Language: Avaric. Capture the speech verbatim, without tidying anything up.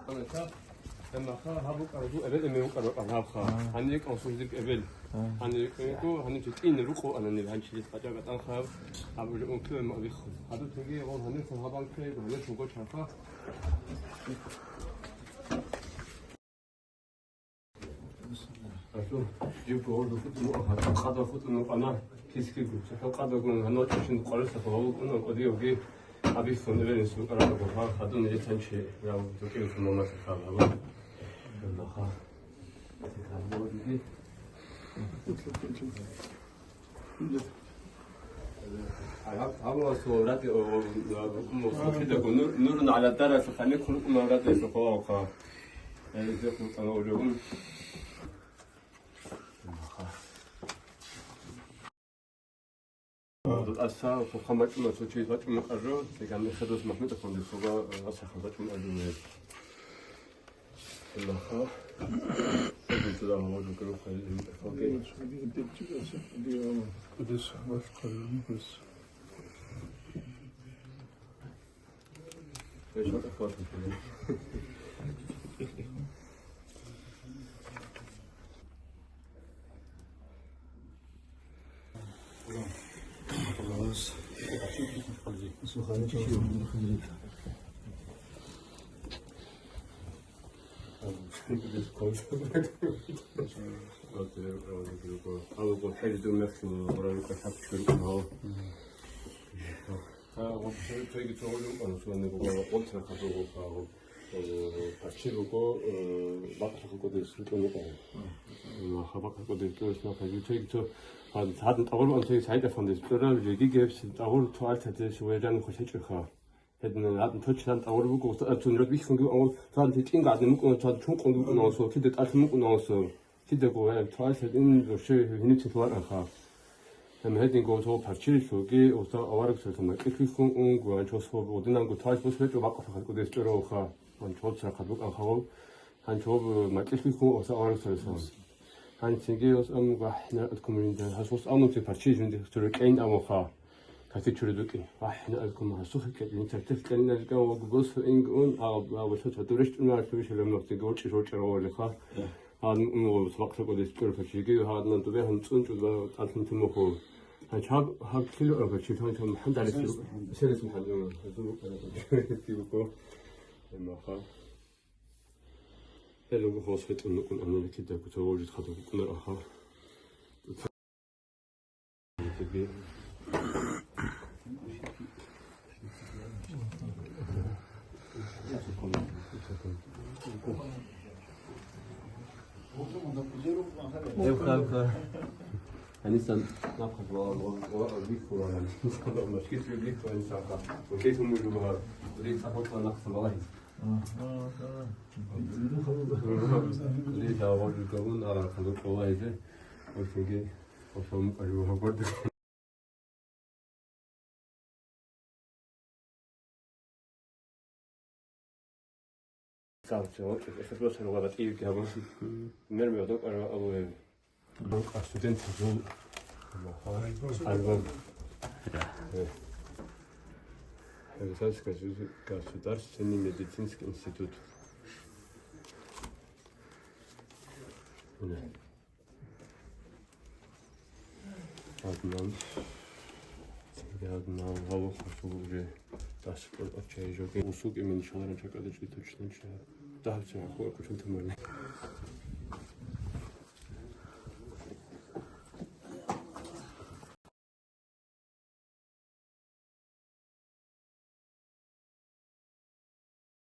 Гьанна гьаб букӀараб жо эбел-эмен вукӀараб бакӀ гьабха. Гьанир кӀансулзиб эбел. Гьанир кӀанго, гьанир чи тӀин рукъо ананил гьанчилис къачӀа-къатӀанха. Гьаб уже ункилан ма виххун. Гьадур тенги гъол гьанирхун гьабан ккейго, гьанирхун гочанха. Асу, жибго гъорда хутӀун вукӀа, къада хутӀун вукӀана, кискигу, цохӀо къадагун, гьанав чӀушин къварилъа хъугьа вукӀуна, кӀодиявги абихьун эбел-инсул къарарагу, гьа, хадув нижецанчи, я, дукӀинсул мамаса хаб гьабун. Гьаха. Гьаб-, гьаб асул радио, о, о, о, о, нур-, нурун гӀала дарас ханихъун кӀуна радио хъугьа. Э, зе хъулкъана урегун. Аса, хъуха мачӀуна, цо чи бачӀун букӀаржо, циган Хедос МахӀмуд-ахунде хъуба, аса хъуба бачӀун букӀаржо. Аллаха. Хедос МахӀмуд-ахунде хъуба. Гьа, гъоб цоги цо гъолин кӀван, цо гъолин кӀван, гъоб цо гъолин кӀван, гъоб, э, парччи руго, э, бакълъухъа кӀудиялъ рукӀине кӀван. Гьа, бакълъухъа кӀудиялъ рукӀине кӀван. Цоги цо, гьадин, гьадин тӀагъур бан цоги цайда фондес. ЦӀураб жеги гебси тӀагъур туалъатес вегӀран хъулъичӀеха. Гьединан гьадин точно тӀагъур буго, цо, цо нураб бихьунги, амма цо гьадин тӀинги гӀадин мукӀуна, цо гьадин чункъунги букӀуна гьасул, кида тӀалъи мукӀуна гьасул. Кидаго гьеб туалъат ин вообще гьеница лъугьарабха. Гьеб гьединго цо парччи лъуги, гьесда аварагасда макьилъ вихьун унго, гьанчо гьесул гъудинанго туалъ босун гьечӀо, бакъалъухъа кӀудес чӀоролха. Гьанчо гьеб царахъад букӀанха гьав, гьанчо гьеб макьилъ вихьун гьесда аварагасдасан. Гьанцинги гьес амуго ахӀна адкумринда, гьас гьес амуцин парччи жинди цо рекӀейин амуха. Кати чури дукӀи. ВахӀина алкума гьасухъе кьелин, цартих кьелин алкӀан ва гугос ин ун, а, а, ва цо цадуреш чӀуна, алкума шилам нухтиги гъорчӀи жорчӀара гъолиха. Гьан ун ва бакълъа кӀодис чӀурха чиги, гьадна дубе гьан цӀун чӀуда тӀалъин тимуху. Гьан чаб гьаб кило ага чи тан чаб хӀандарис селис мухаллима. Тимуху. Эмаха. Гьелуго хос хитӀун нукӀун анали кидаго цо вожит хадур букӀунар аха. Гьеб хабар. Гьанисан нахъа ва, ва, ва, вихьула, машкит вихьула инсанха. Окей, тумужу багьа. Ри цахотла нахъа балагьи. Ри цахотла гавун, ара хадур балагьи. Окейги, ошо мукъа жугьа горд. Цал цо, эсер босар ва батӀиюки гьабун. Мер мер докъар ва алуе. Докъар студент гьабун. Альбом. Э. Рязанский государственный медицинский институт. Мгм. Гьадинан, гьадинан гъалухъ уже дас кьуркьа чай жоги. Усук имин шаларан чакӀаличӀи точно чай. Дагьаб чай хӀакъула кучун тамарни.